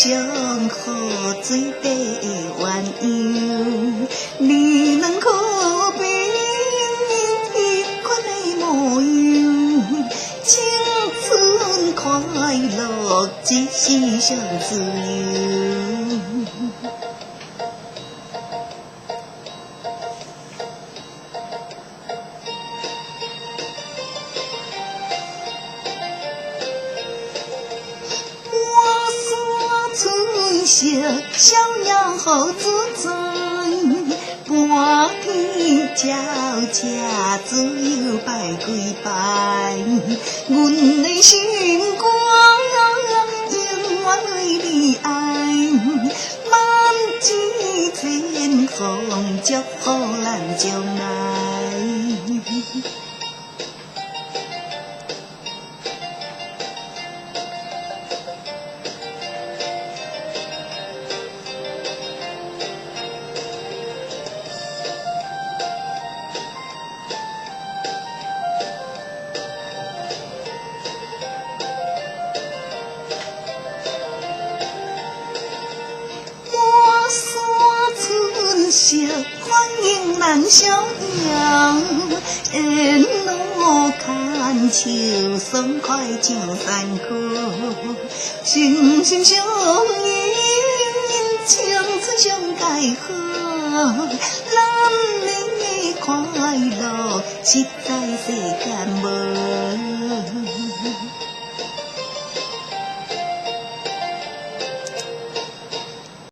上好做對鴛鴦，你兩可比彼款的模樣，青春快樂一時上自由。春色逍遙好自在，半天悄悄自由拜幾拜，阮的心肝永遠為你愛，萬紫千紅祝福咱將來。歡迎咱逍遙，沿路牽手爽快唱山歌，心心相印，青春上蓋好，咱的快樂實在世間無。